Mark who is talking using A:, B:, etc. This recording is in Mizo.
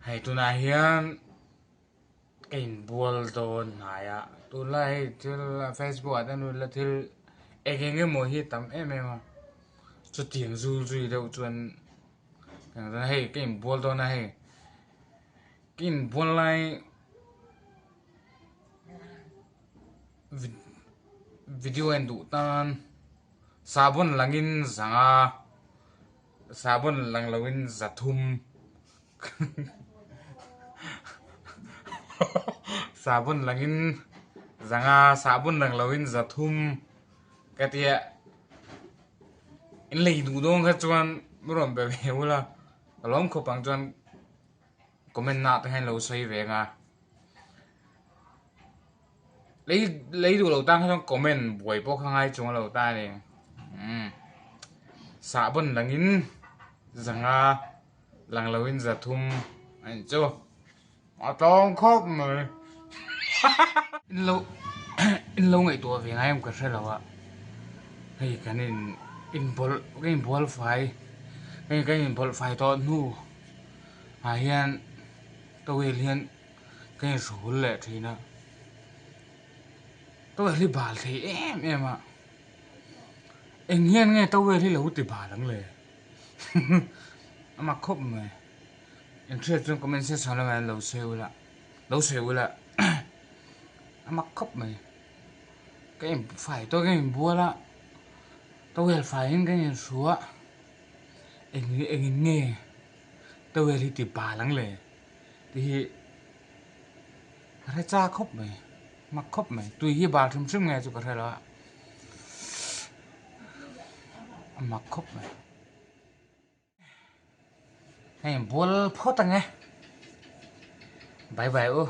A: Hei tunah hian ka inbual dawn hnai a, tunlai hei thil facebook ah te an la thil eng eng emaw hi a tam em em a, chutiang zul zui deuh chuan hei ka inbual dawn a hei ka inbual lai video en duh tan sahbawn langin zanga. Sahbawn lang loin 300 Sahbawn langin 500 sahbawn lang loin 300 ka tia in lei duh dawn kha chuan rawn be ve ula ka lawm khawp ang chuan comment nah te hian lo sawi ve ang a lei lei duh lo tan kha chuan comment buai pawh kha ngai chung a lo ta a ni umm sahbawn langin 500 lang loin 300 a nih chu a tlawm khawp mai in lo in lo ngaihtuah ve ngai em ka hre lo a hei kan in inbawlh ka inbual fai hei ka inbawlh fai tawh hnu ah hian towel hian. Ka inhruhul leh thin a, towel hi bal thei em em a, eng hian nge towel hi lo ti bal ang le a mak khawp mai, inhriat chuan comment section lamah hian lo sawi ula lo sawi ula a mak khawp mai, ka in fai tawk ka inbual a towel faiin ka inhru a eng engin nge towel hi ti bal ang le. Ti hi ka hre chak khawp mai mak khawp mai tui hi bal hrim hrim nge chu ka hre lo a a mak khawp mai hei bual phawt ang e bye bye u.